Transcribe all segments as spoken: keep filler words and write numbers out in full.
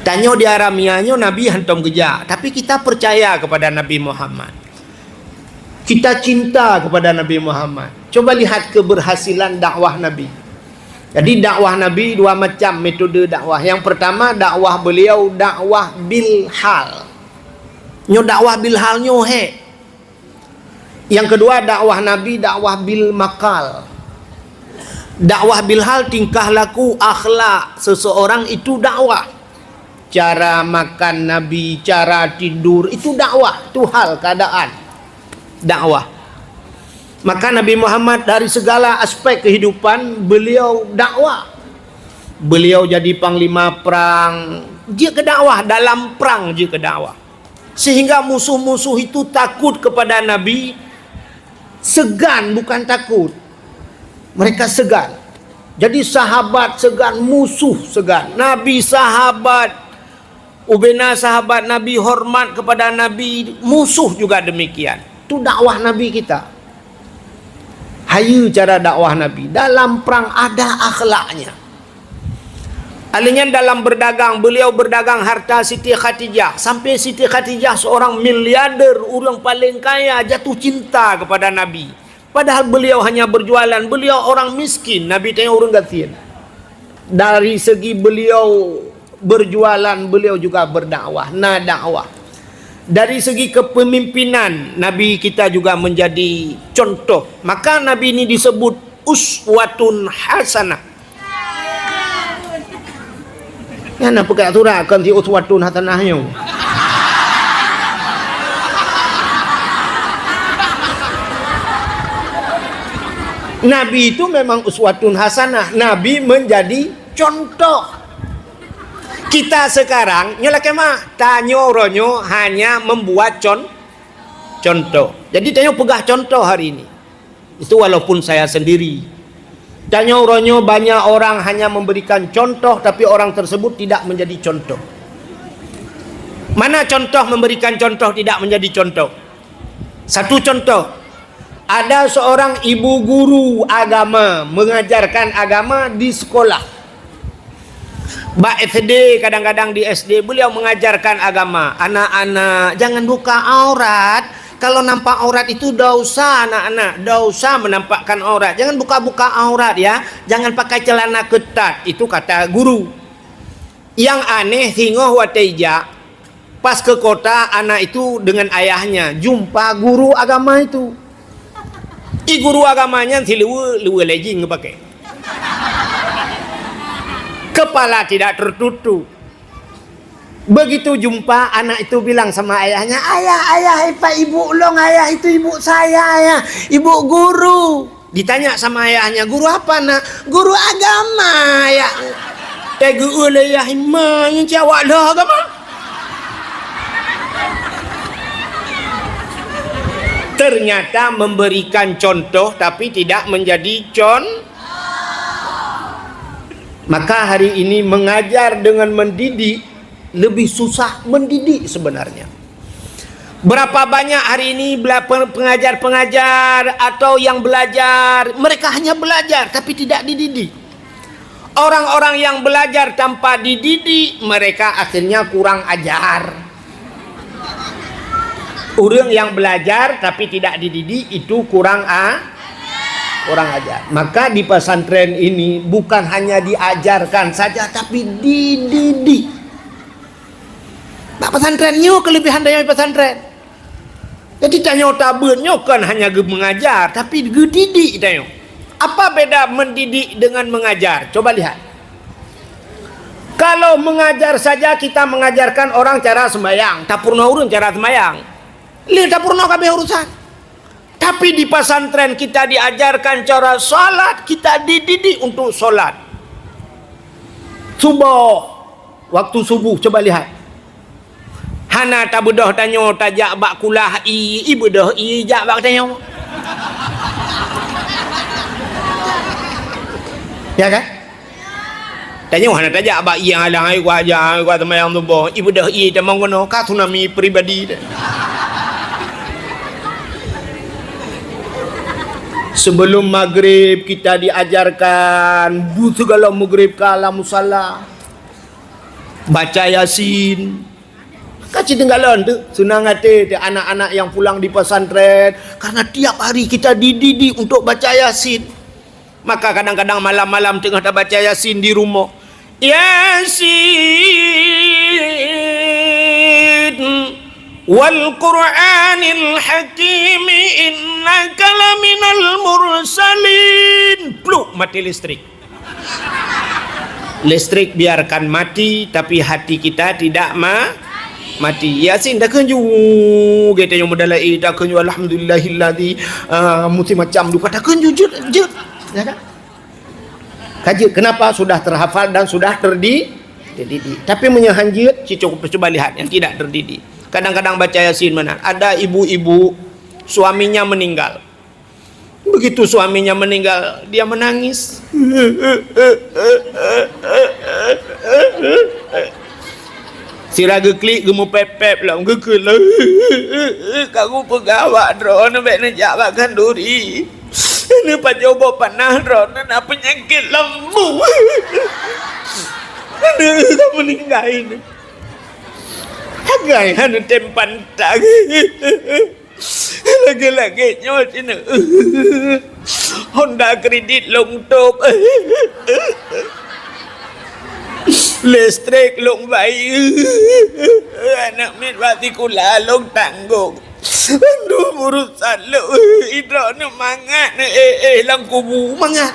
Tanyoe di Aramia nyoe Nabi hantom geujak, tapi kita percaya kepada Nabi Muhammad. Kita cinta kepada Nabi Muhammad. Coba lihat keberhasilan dakwah Nabi. Jadi dakwah Nabi dua macam metode dakwah. Yang pertama dakwah beliau dakwah bil hal. Nyoe dakwah bil hal nyoe hek. Yang kedua dakwah Nabi dakwah bil makal. Dakwah bil hal tingkah laku akhlak seseorang itu dakwah. Cara makan Nabi, cara tidur, itu dakwah, itu hal keadaan dakwah. Maka Nabi Muhammad dari segala aspek kehidupan beliau dakwah. Beliau jadi panglima perang, jeuet keu dakwah, dalam perang jeuet keu dakwah. Sehingga musuh-musuh itu takut kepada Nabi, segan bukan takut. Mereka segan. Jadi sahabat segan, musuh segan. Nabi sahabat, ubena sahabat Nabi hormat kepada Nabi, musuh juga demikian. Itu dakwah Nabi kita. Hayeue cara dakwah Nabi. Dalam perang ada akhlaknya. Alheuh nyan dalam berdagang, beliau berdagang harta Siti Khadijah. Sampai Siti Khadijah seorang miliarder, ureuëng paling kaya, jatuh cinta kepada Nabi. Padahal beliau hanya berjualan, beliau orang miskin, Nabi tanya ureuëng gasien. Dari segi beliau berjualan, beliau juga berdakwah, na dakwah. Dari segi kepemimpinan, Nabi kita juga menjadi contoh. Maka Nabi ini disebut uswatun hasanah. Nyan na peugah surat kon si uswatun hasanah nyoe. Nabi itu memang uswatun hasanah. Nabi menjadi contoh. Kita sekarang nyoe lakée mah, tanyoe uroe nyoe hanya membuat con-, contoh. Jadi tanyoe peugah contoh hari ini. Itu walaupun saya sendiri. Tanyoe uroe nyoe banyak orang hanya memberikan contoh, tapi orang tersebut tidak menjadi contoh. Mana contoh memberikan contoh tidak menjadi contoh? Satu contoh, ada seorang ibu guru agama mengajarkan agama di sekolah. Bak S D, kadang-kadang di S D beliau mengajarkan agama. "Anak-anak, jangan buka aurat. Kalau nampak aurat itu dosa, anak-anak. Dosa menampakkan aurat. Jangan buka-buka aurat ya. Jangan pakai celana ketat." Itu kata guru. Yang aneh singoh watée jak, pas ke kota, anak itu dengan ayahnya jumpa guru agama itu. I guru agama nyan si luwe, luwe lejing geupakai. Kepala tidak tertutup. Begitu jumpa, anak itu bilang sama ayahnya, "Ayah, ayah, ipat ibu ulôn, ayah, itu ibu saya, ayah, ibu guru." Ditanya sama ayahnya, "Guru apa, Nak?" "Guru agama, ayah." Teugeue lé ayah, "Ima nyang cawak lheueh agama." Ternyata memberikan contoh tapi tidak menjadi con-, maka hari ini mengajar dengan mendidik lebih susah mendidik sebenarnya. Berapa banyak hari ini bela-, pe-, pengajar-pengajar atau yang belajar, mereka hanya belajar tapi tidak dididik. Orang-orang yang belajar tanpa dididik, mereka akhirnya kurang ajar. Ureuëng yang belajar tapi tidak dididik, itu kurang a-, kurang ajar. Maka di pesantren ini bukan hanya diajarkan saja, tapi dididik. Bak pesantren nyoe kelebihan dari pesantren. Jadi tanyoe tabeuet nyoe kon hanya geumengajar, tapi geudidik tanyoe. Apa beda mendidik dengan mengajar? Coba lihat. Kalau mengajar saja kita mengajarkan orang cara sembahyang, tapeurunoe ureuëng cara sembahyang. Lé tapeurunoe kabeh urusan. Tapi di pesantren kita diajarkan cara salat, kita dididik untuk salat. Subuh, waktu subuh, coba lihat. Hana tabeudôh tanyoe tajak bak kulah ie, ie beudôh ie jak bak tanyoe. Ya kan? Tanyoe hana tajak bak ie alang, "Hai, ku aja, hai, ku seumayang suboh." Ie beudôh ie tamong keunoe, ka tsunami pribadi teuh. Sebelum maghrib kita diajarkan, bu segala maghrib ka lam musala. Baca Yasin. Ka cit tinggalan tu, senang hati tu anak-anak yang pulang di pesantren, karena tiap hari kita dididik untuk baca Yasin. Maka kadang-kadang malam-malam tengah tabaca Yasin di rumah. Yasin wal Qur'anil Hakim, innaka laminal mursalin. Pluk, mati listrik. Listrik biarkan mati, tapi hati kita tidak ma-, mati. Yasin takheun ju, geutanyoe mudala'i takheun ju, alhamdulillahilladzi, ah, musim macam duka takheun ju, jeuet, jeuet. Ya kan? Ka jeuet, kenapa? Sudah terhafal dan sudah terdi-, terdidik. Tapi meunyoe han jeuet, cuba, cuba lihat yang tidak terdidik. Kadang-kadang baca Yasin mana. Ada ibu-ibu, suaminya meninggal. Begitu suaminya meninggal, dia menangis. Sira geuklik, geumupép-pép lom, geukheun lom. Ka kupeugah bak droeneuh bèk neujak bak khanduri. Neupajoh boh panah droeneuh na peunyakét lambung. Aneuk ka meuninggai nyoe. Hagai hana tem pantang. Lagèe-lagèe nyoe cit nyoe. Honda kredit lôn tôp. Listrik lôn bayeue. Aneuk miet bak sikula lôn tanggong. Aduh, urosan lôn. Droeneuh mangat, eh, eh, lam kubu mangat.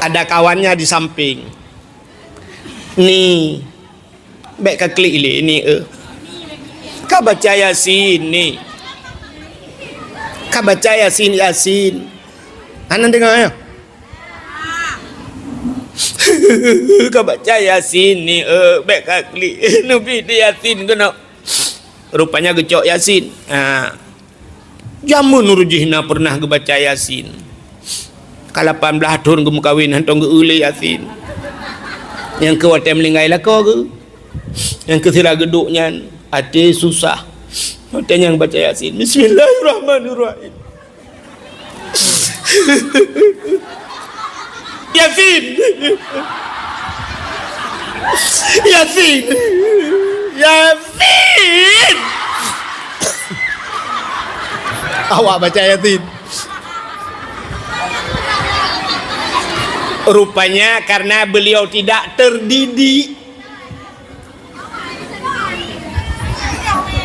Ada kawannya di samping. Ni, bèk ka klik lé ni, eh. Ka baca Yasin ni. Ka baca Yasin, Yasin. Hana deungoe, ya? Ka baca Yasin ni, eh, bèk ka klik. Neubi di Yasin keunoe. Rupanya geucok Yasin. Ha. Jameun uroe jih na pernah geubaca Yasin. Ka lapan blaih thon geumeukawen hantom geu-eu lé Yasin. Nyang keu watèe meuninggai lakoe geuh. Nyang keu sira geuduek nyan até susah. Watèe nyan baca Yasin. Bismillahirrahmanirrahim. Yasin. Yasin. Yasin. Awak baca Yasin. Rupanya karena beliau tidak terdidik.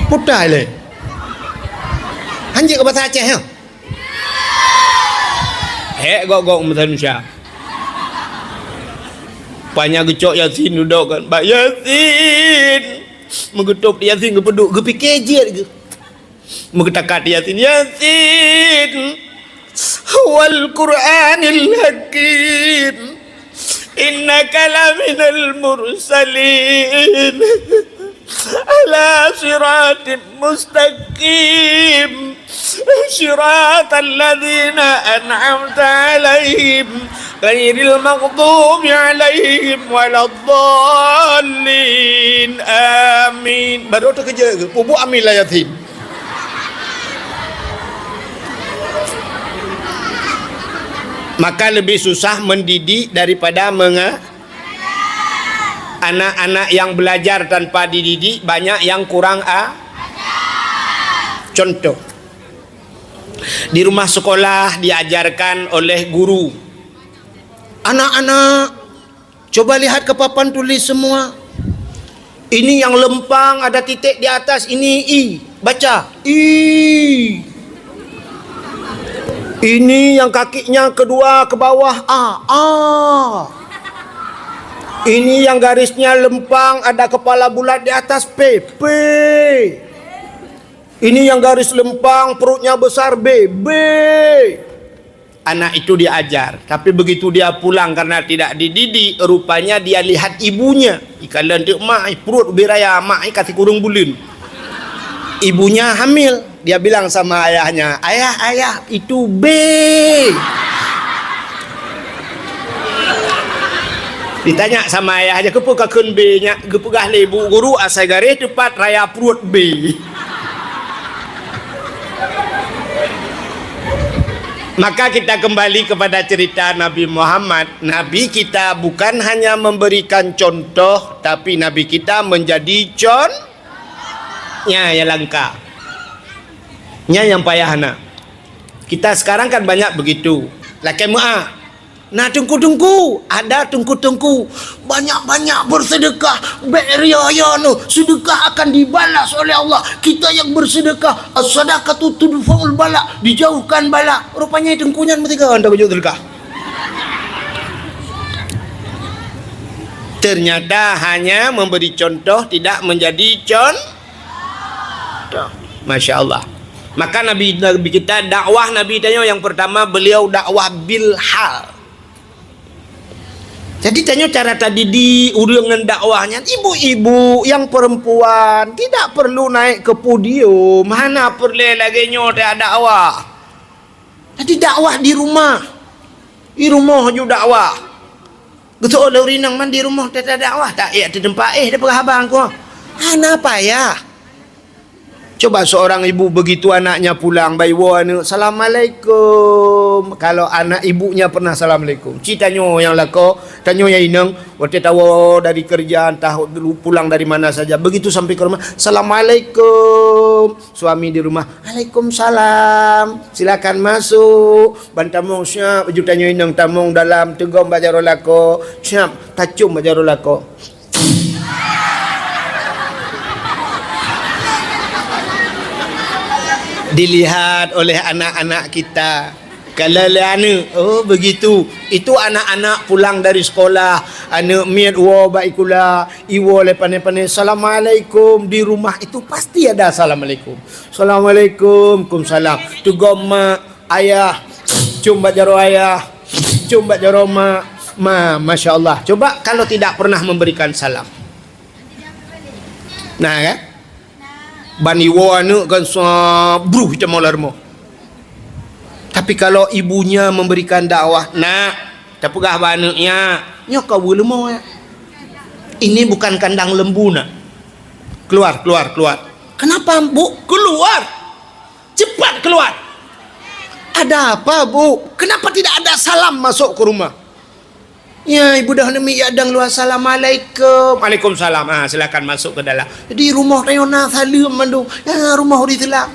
Putai lé. Hanjeuet keu bahasa Aceh, ya? Hék gok-gok meusanusia. Panya geucok Yasin dudoe kan. Bak Yasin. Meugeutôb Yasin geupeuduek, geupike jeuet geuh. Meugeutakat Yasin. Yasin. Wal Qur'anil Hakim. Innaka laminal mursalin. Ala siratim mustaqim. Siratal ladzina an'amta 'alaihim, ghairil maghdubi 'alaihim waladdallin. Amin. Baru teukeujot geuh, peubuet amin lam Yasin. Maka lebih susah mendidik daripada menga-, anak-anak yang belajar tanpa dididik, banyak yang kurang a-, contoh. Di rumah sekolah diajarkan oleh guru. Anak-anak, coba lihat ke papan tulis semua. Ini yang lempang ada titik di atas, ini i. Baca, i. Ini yang kakinya kedua ke bawah, a. A. Ini yang garisnya lempang ada kepala bulat di atas, p. P. Ini yang garis lempang perutnya besar, b. B. Anak itu diajar, tapi begitu dia pulang karena tidak dididik, rupanya dia lihat ibunya. Ikalon teuk mak, eh, pruet ubé raya, mak, eh, ka sikureueng buleuen. Ibunya hamil. Dia bilang sama ayahnya, "Ayah, ayah, itu B." Ditanya sama ayahnya, "Keupeue kakheun B nyak?" Geupeugah lé ibu guru, asai garéh teupat raya pruet B. Maka kita kembali kepada cerita Nabi Muhammad. Nabi kita bukan hanya memberikan contoh, tapi Nabi kita menjadi con-, nya yang langka. Nya yang payah na. Kita sekarang kan banyak begitu. Lakée meu'ah. Na teungku-teungku, ada teungku-teungku. Banyak-banyak bersedekah, bék ria-ria noh. Sedekah akan dibalas oleh Allah. Kita yang bersedekah, as-sadaqatu tudfa'ul bala, dijauhkan bala. Rupanya teungku nyan meusigoe anda bacut sedekah. Ternyata hanya memberi contoh tidak menjadi con-, Masya Allah. Maka Nabi, Nabi kita, dakwah Nabi tanyoe yang pertama, beliau dakwah bil hal. Jadi tanyoe cara tadidik ureuëng ngon dakwah nyan, ibu-ibu yang perempuan tidak perlu naik ke podium, hana peureulée lagée nyoe ta dakwah. Jadi dakwah di rumah. Di rumoh ju dakwah. Geuseuôt lé ureuëng inong man di rumoh ta dakwah, tak ék teudeumpa éh, tapeugah haba ngon ku. Hana payah. Coba seorang ibu begitu anaknya pulang, bak iwoe aneuëk, "Assalamualaikum." Kalau anak ibunya pernah assalamualaikum. Ci tanyoe nyang lakoe, tanyoe nyang inong, watée tawoe dari kerja, entah pulang dari mana saja, begitu sampai ke rumah, "Assalamualaikum." Suami di rumah, "Waalaikumsalam. Silakan masuk." Ban tamong siap, ju tanyoe inong tamong dalam, teugom bak jaroe lakoe, siap, tacom bak jaroe lakoe. Dilihat oleh anak-anak kita. Kalau lé aneuëk, oh begitu. Itu anak-anak pulang dari sekolah, aneuëk miet woe bak sikula, iwoe lé pane-pane, "Assalamualaikum." Di rumah itu pasti ada assalamualaikum. "Assalamualaikum." "Kumsalam." Teugom mak, ayah, cium bak jaroe ayah, cium bak jaroe mak. Ma, masya Allah. Coba kalau tidak pernah memberikan salam. Nah, kan? Ban iwoe aneuëk kan sa bruh iteumong lam rumoh. Tapi kalau ibunya memberikan dakwah, "Nak, tapeugah bak aneuëk nyak, nyoe ka weuleumah, ya. Ini bukan kandang lembu, Nak. Keluar, keluar, keluar." "Kenapa, Bu?" "Keluar! Cepat keluar!" "Ada apa, Bu?" "Kenapa tidak ada salam masuk ke rumah?" "Ya, ibu dah nemi ya dang luar, assalamualaikum." "Waalaikumsalam." "Ah, silakan masuk ke dalam." Di rumoh tanyoe na saleuem mandum. Ya, rumoh ureuëng Islam.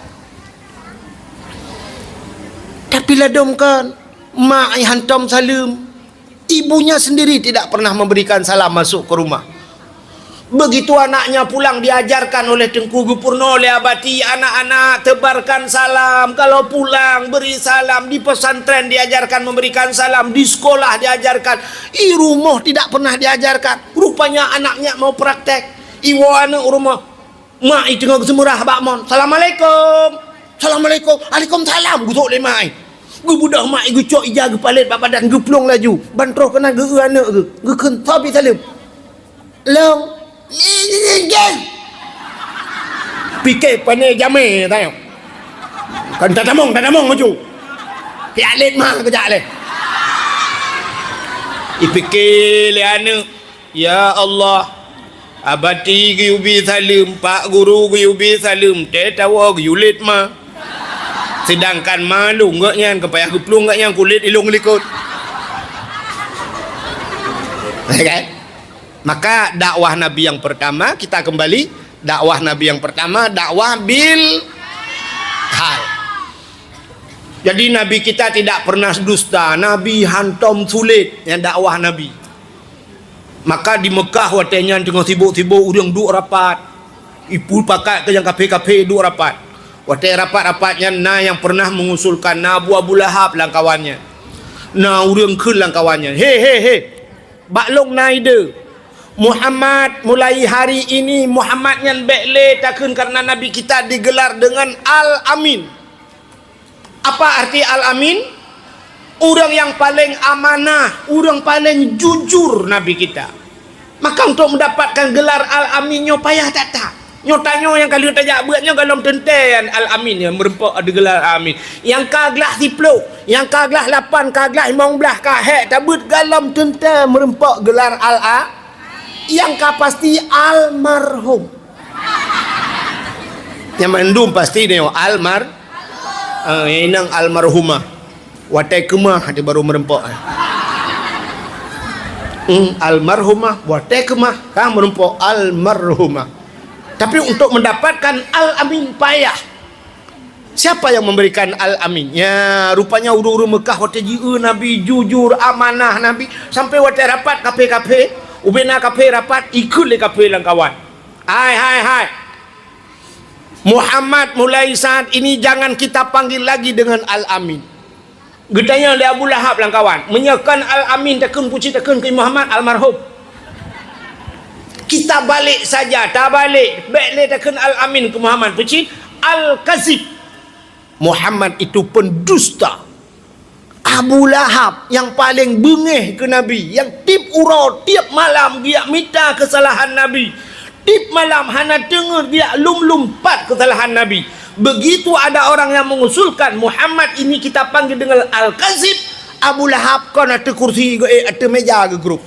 Tapi ladom kan, mak ai hantom saleuem. Ibunya sendiri tidak pernah memberikan salam masuk ke rumah. Begitu anaknya pulang, diajarkan oleh teungku, geupeurunoe lé abati, "Anak-anak, tebarkan salam. Kalau pulang, beri salam." Di pesantren diajarkan memberikan salam, di sekolah diajarkan. Di rumoh tidak pernah diajarkan. Rupanya anaknya mau praktek. Iwoe aneuëk rumoh. Mak i teungoh geuseumurah bak mon. "Assalamualaikum." "Assalamualaikum." "Waalaikumsalam." Geusok lé mak i. Geubeudôh mak i, geucok ija geupalét bak badan, geuplueng laju. Ban troh keunan geu-eu aneuëk geuh. Geukheun, "Soe pi saleuem?" "Lôn." "Pike pane jamé tanyoe. Kan tatamong, tatamong maju. Pialét ma keujak lé." Ipike lé aneuëk, "Ya Allah, abati geuyue bi saleuem, pak guru geuyue bi saleuem, tée tawoe geuyue lét ma. Sedangkan ma lôn geuh nyan, ka payah geuplueng geuh nyan kulét ilong likot." Ya kan? Maka dakwah Nabi yang pertama, kita kembali, dakwah Nabi yang pertama, dakwah bil hal. Jadi Nabi kita tidak pernah dusta, Nabi hantom sulet nyang dakwah Nabi. Maka di Mekah watée nyan teungoh sibok-sibok ureuëng duek rapat. Ipupakat keu nyang kafé-kafé duek rapat. Watée rapat-rapat nyan na nyang pernah mengusulkan, na Abu, Abu Lahab lam kawan nyan. Na ureuëng kheun lam kawan nyan, "He, he, he! Bak lôn na ide. Muhammad, mulai hari ini Muhammad nyan bék lé takheun, karena Nabi kita digelar dengan Al-Amin." Apa arti Al-Amin? Ureuëng nyang paleng amanah, ureuëng paleng jujur Nabi kita. Maka untuk mendapatkan gelar Al-Amin nyoe payah that-that. Nyoe tanyoe nyang ka lheueh tajak beuet nyoe golom teuntée nyan Al-Amin nyang meureumpok digelar Al-Amin. Nyang ka glah siplôh, nyang ka glah lapan, ka glah limong blaih, ka hék tabeuet golom teuntée meureumpok gelar Al-A-, nyang ka pasti almarhum. Nyang mandum pasti nyoe almar-, eh, inong almarhumah. Watée keumah até barô meureumpok. Hmm, almarhumah, watée keumah ka meureumpok almarhumah. Tapi untuk mendapatkan Al-Amin payah. Siapa yang memberikan Al-Amin? Ya, rupanya ureuëng-ureuëng Meukah watée jieu Nabi jujur, amanah Nabi, sampai watée rapat kaphé-kaphé, ubena kaphé rapat, ikheun lé kaphé lamkawan. Hai, hai, hai. Muhammad, mulai saat ini jangan kita panggil lagi dengan Al-Amin. Geutanyong lé Abu Lahab lamkawan, "Meunyoe kon Al-Amin takheun, peue cit takheun keu Muhammad almarhum?" Kita balik saja, tabalek, bék lé takheun Al-Amin keu Muhammad, peue cit? Al-Kazib. Muhammad itu pendusta. Abu Lahab yang paling beungéh keu Nabi, yang tiep uroe, tiep malam geujak mita keusalahan Nabi. Tiep malam hana teungeut geujak lom-lom pat keusalahan Nabi. Begitu ada orang yang mengusulkan, "Muhammad ini kita panggil dengan Al-Kazib," Abu Lahab kon ateueh kursi geuék, ateueh méja geugrôp.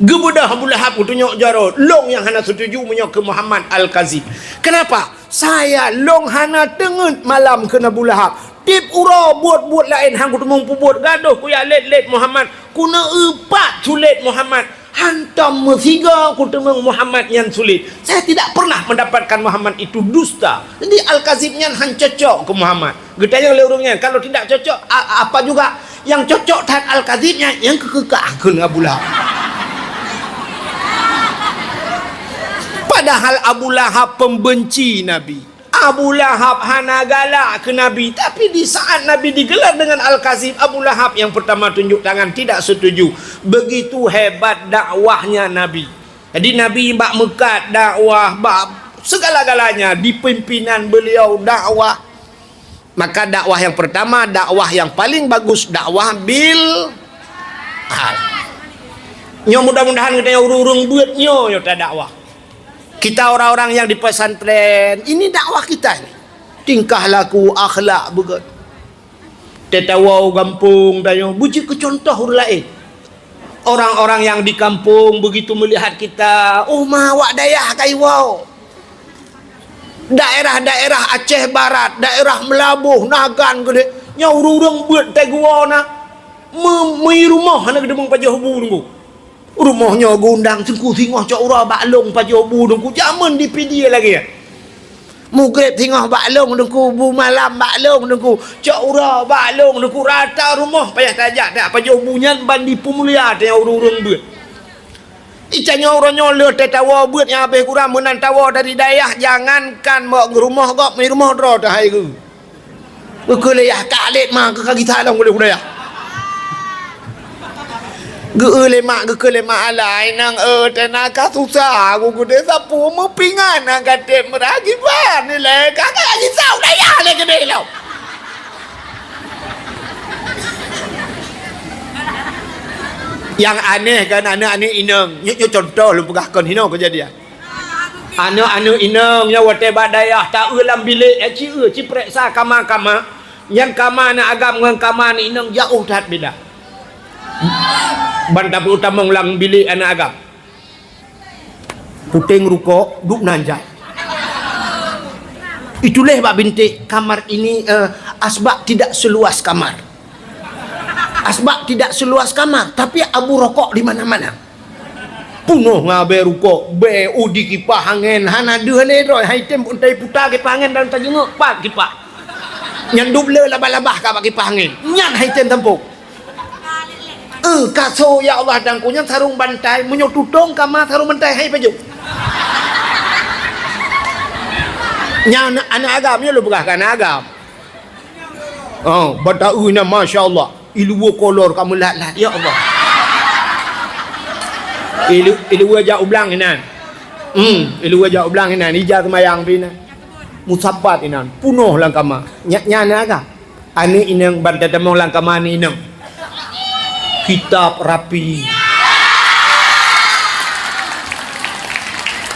Geubeudôh Abu Lahab geutunyok jaroe, "Lôn nyang hana setuju meunyoe keu Muhammad Al-Kazib." Kenapa? Saya lôn hana teungeut malam kheun Abu Lahab. Tiep uroe buet-buet laén han kuteumeung peubuet, gadôh kujak lét-lét Muhammad, kuneu-eu pat sulet Muhammad. Hantom meusigoe kuteumeung Muhammad nyan sulet. Saya tidak pernah mendapatkan Muhammad itu dusta. Jadi Al-Kazib nyan han cocok keu Muhammad. Geutanyong lé ureuëng nyan, kalau tidak cocok, a-, apa juga? Nyang cocok that Al-Kazib nyan, nyang keukeukah kheun Abu Lahab. Padahal Abu Lahab pembenci Nabi. Abu Lahab hana galak keu Nabi, tapi di saat Nabi digelar dengan Al-Kazib, Abu Lahab yang pertama tunjuk tangan tidak setuju. Begitu hebat dakwahnya Nabi. Jadi Nabi bak meukat dakwah, bak segala-galanya di pimpinan beliau dakwah. Maka dakwah yang pertama, dakwah yang paling bagus, dakwah bil hal. Nyoe mudah-mudahan geutanyoe ureuëng-ureuëng beuet nyoe, nyoe tadakwah. Kita orang-orang yang di pesantren, ini dakwah kita ini. Tingkah laku, akhlak beugét. Teuh tawoe u gampông tanyoe, beujeuet keu contoh ureuëng laén. Orang-orang yang di kampung begitu melihat kita, "Oh, ma, awak dayah ka iwoe." Daerah-daerah Aceh Barat, daerah Meulaboh, Nagan keudéh, nyoe ureuëng-ureuëng beuet teuh geuwoe na, meu-, meu rumoh hana geuteumeung pajoh bu teungku. Rumoh nyoe geuundang teungku singoh cok uroe bak lôn pajoh bu teungku, jameun di Pidie lagée. Mugreb singoh bak lôn teungku, bu malam bak lôn teungku, cok uroe bak lôn teungku, rata rumoh payah tajak, tajak pajoh bu nyan ban dipeumulia teuh ureuëng-ureuëng beuet. Ica nyoe uroe nyoe lheueh teuh tawoe beuet nyang habéh kurang meunan tawoe dari dayah, jangankan mok rumoh gob, rumoh droe teuh hai geu. Geukheun lé yah, "Ka lét ma, keu ka gisa lom ulée budaya." Geu-eu lé mak, geukheun lé mak, "Alah, inong eu, teuh na ka susah, geugude sapeue meupingan na ka tem meuragiban ilée, ka ka gisa budaya lé keudeh lom." Nyang aneh kan aneuëk-aneuëk inong, nyoe, nyoe contoh lôn peugah kon hinoe keujadian. Aneuëk-aneuëk inong nyang watée bak dayah ta-eu lam bilék, eh, ci-eu, ci preksa kama-kama. Nyan kama aneuëk agam ngon kama aneuëk inong jaôh that beda. Ban tapeutamong lam bilék aneuëk agam. Puténg rukok, duek nan jai. Itulah bak binték kamar ini, eh, asbak tidak seluas kamar. Asbak tidak seluas kamar, tapi abu rokok di mana-mana. Punoh ngon abée rukok, bée u di kipah angén, hana deuh lé droe, hai tem untai puta kipah angén dan tajeungeuk pat kipah. Nyan dub le labah-labah ka bak kipah angén. Nyan hai tem tampok. Eh, kaso ya Allah dangku nyan sarong bantai, meunyoe tutong kama sarong bantai hai pajoh. Nyan aneuëk agam, nyoe lôn peugah keu aneuëk agam. Oh, bata uih na masya Allah. Iluwa kolor ka meulat-lat, ya Allah. Ilu, iluwa jak ublang inan. Hmm, iluwa jak ublang inan. Ija seumayang pi inan. Musapat inan. Punoh lam kama. Nyak nyan aga. Aneuëk inong ban tatamong lam kama aneuëk inong. Kitab rapi.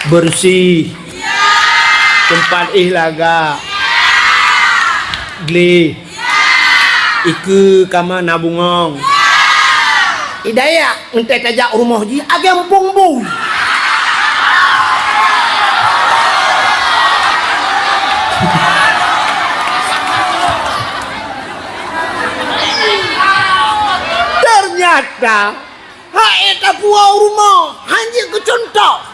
Bersih. Tempat ih laga. Gleh. Ikeue kama na bungong. Hidayah, entée tajak rumoh jih, agam bong-bong. Gata, hai tapuwoe rumoh, hana jeuet keu cuntoh.